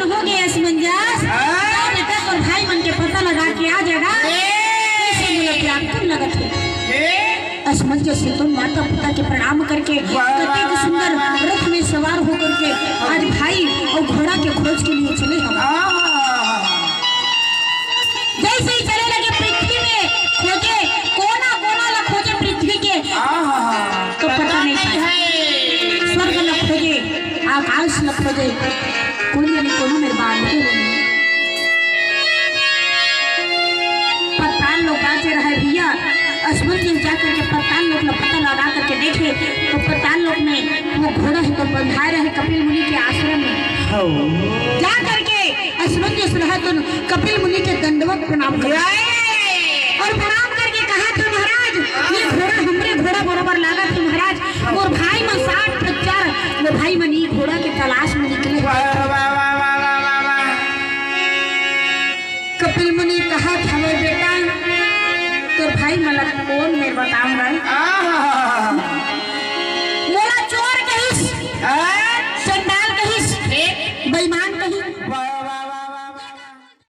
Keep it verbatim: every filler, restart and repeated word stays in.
हो गए असमंजस। हाँ? जा बेटा, तोर भाई मन के पता लगा के आ जाएगा। ए! कैसे मोला प्यार कम लगत है। ए! असमंजस से तो माता पिता के प्रणाम करके वाह, कतेक वाह, सुंदर वाह, वाह। रथ में सवार होकर के आज भाई और घोड़ा के खोज के लिए चले हम। हाँ। जैसे ही चले लगे पृथ्वी में खोजे, कोना कोना ला खोजे पृथ्वी के, हाँ। तो पता नहीं पाए। स्वर्ग ला खोजे, आकाश ला खोजे, कोई नहीं, कोनो मेरे बाल नहीं बने। पताल लोक बाजे रहे भैया, असमंजस जा करके पताल लोक ला पता लगा करके देखे, तो पताल लोक में वो घोड़ा है तो बंधाए रहे कपिल मुनि के आश्रम में। हाँ। जा करके असमंजस रहे तो कपिल मुनि के दंडवत प्रणाम करे। और प्रणाम करके कहा था, महाराज, ये घोड़ा हमरे घोड़ा बरोबर लागत है महाराज, मोर भाई मन साठ हजार, वो भाई मन ई घोड़ा के तलाश में निकले। वाह, वाह, वाह, वाह, वाह, वाह, वाह। कपिल मुनि कहा था, "वो बेटा, तोर भाई मन ला कोन मेर बताऊं भाई?" आहा।